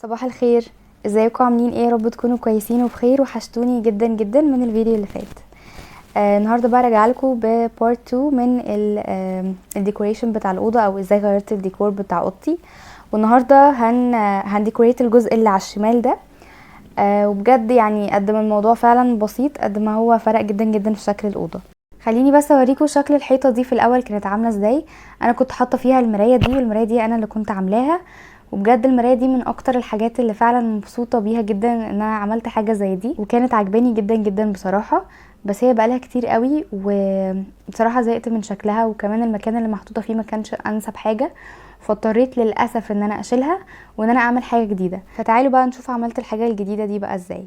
صباح الخير، ازيكم؟ عاملين ايه؟ يا رب تكونوا كويسين وبخير. وحشتوني جدا جدا من الفيديو اللي فات. النهارده بقى راجعه لكم ب part 2 من ال decoration بتاع الاوضة، او ازاي غيرت الديكور بتاع اوضتي. والنهارده هن decorate الجزء اللي على الشمال ده. وبجد قد ما الموضوع فعلا بسيط قد ما هو فرق جدا جدا في شكل الاوضة. خليني بس اوريكم شكل الحيطة دي في الاول كانت عامله ازاي. انا كنت حاطه فيها المراية دي، والمرايه دي انا اللي كنت عاملاها، وبجد المراية دي من اكتر الحاجات اللي فعلا مبسوطة بيها جدا ان انا عملت حاجة زي دي، وكانت عجباني جدا جدا بصراحة. بس هي بقالها كتير قوي وبصراحة زهقت من شكلها، وكمان المكان اللي محطوطة فيه ما كانش انسب حاجة، فاضطريت للاسف ان انا اشيلها وان انا اعمل حاجة جديدة. فتعالوا بقى نشوف عملت الحاجة الجديدة دي بقى ازاي.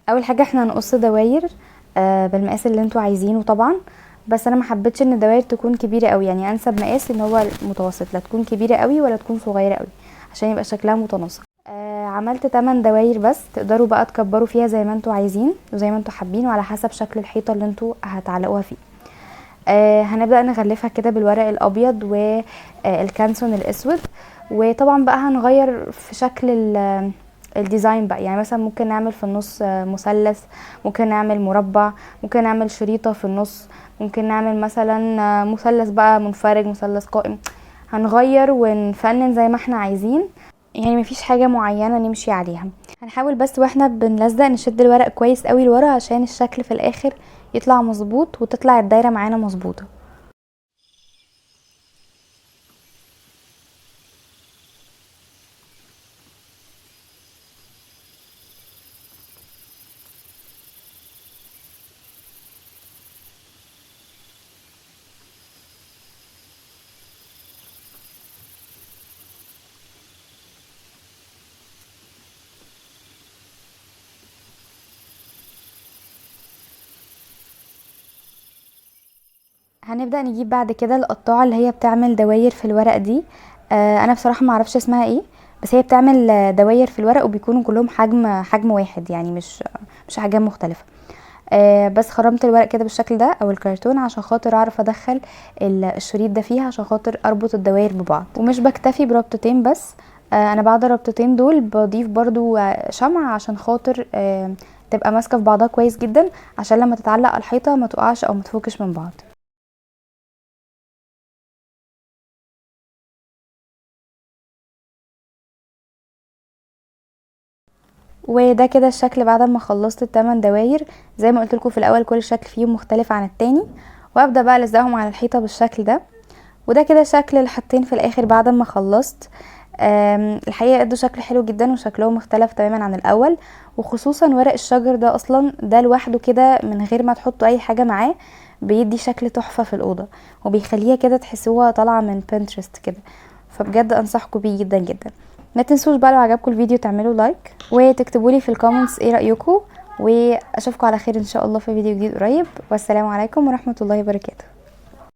اول حاجة احنا هنقص دواير بالمقاس اللي انتوا عايزينه طبعا، بس انا ما حبيتش ان الدواير تكون كبيرة قوي، يعني انسب مقاس ان هو المتوسط، لا تكون كبيرة قوي ولا تكون صغيرة قوي عشان يبقى شكلها متناسق. عملت 8 دواير بس، تقدروا بقى تكبروا فيها زي ما انتوا عايزين وزي ما انتوا حابين وعلى حسب شكل الحيطة اللي انتوا هتعلقوها فيه. هنبدا نغلفها كده بالورق الابيض والكانسون الاسود، وطبعا بقى هنغير في شكل ال design بقى. مثلا ممكن نعمل في النص مثلث، ممكن نعمل مربع، ممكن نعمل شريطة في النص، ممكن نعمل مثلا مثلث بقى منفرج، مثلث قائم. هنغير ونفنن زي ما احنا عايزين، مفيش حاجة معينة نمشي عليها. هنحاول بس واحنا بنلزق نشد الورق كويس قوي لورا عشان الشكل في الاخر يطلع مظبوط وتطلع الدايرة معانا مظبوطة. هنبدأ نجيب بعد كده القطاعة اللي هي بتعمل دواير في الورق دي. انا بصراحة ما اعرفش اسمها ايه، بس هي بتعمل دواير في الورق وبيكونوا كلهم حجم واحد، يعني مش احجام مختلفة. بس خرمت الورق كده بالشكل ده او الكرتون عشان خاطر اعرف ادخل الشريط ده فيها عشان خاطر اربط الدواير ببعض. ومش بكتفي بربطتين بس، انا بعد الربطتين دول بضيف برضو شمع عشان خاطر تبقى ماسكة في بعضها كويس جدا، عشان لما تتعلق على الحيطة ما تقعش او ما تفكش من بعض. وده كده الشكل بعد ما خلصت التمن دواير. زي ما قلت لكم في الاول كل شكل فيهم مختلف عن التاني، وابدا بقى الزقهم على الحيطة بالشكل ده. وده كده شكل الحطين في الاخر بعد ما خلصت. الحقيقة ادوا شكل حلو جدا وشكلهم مختلف تماما عن الاول، وخصوصا ورق الشجر ده اصلا ده لوحده كده من غير ما تحطوا اي حاجة معاه بيدي شكل تحفة في الاوضة، وبيخليها كده تحسوها طالعه من بنترست كده. فبجد انصحكم بيه جدا جدا. ما تنسوش بقى لو عجبكم الفيديو تعملوا like وتكتبوا لي في ال comments ايه رايكم، واشوفكم على خير ان شاء الله في فيديو جديد قريب. والسلام عليكم ورحمة الله وبركاته.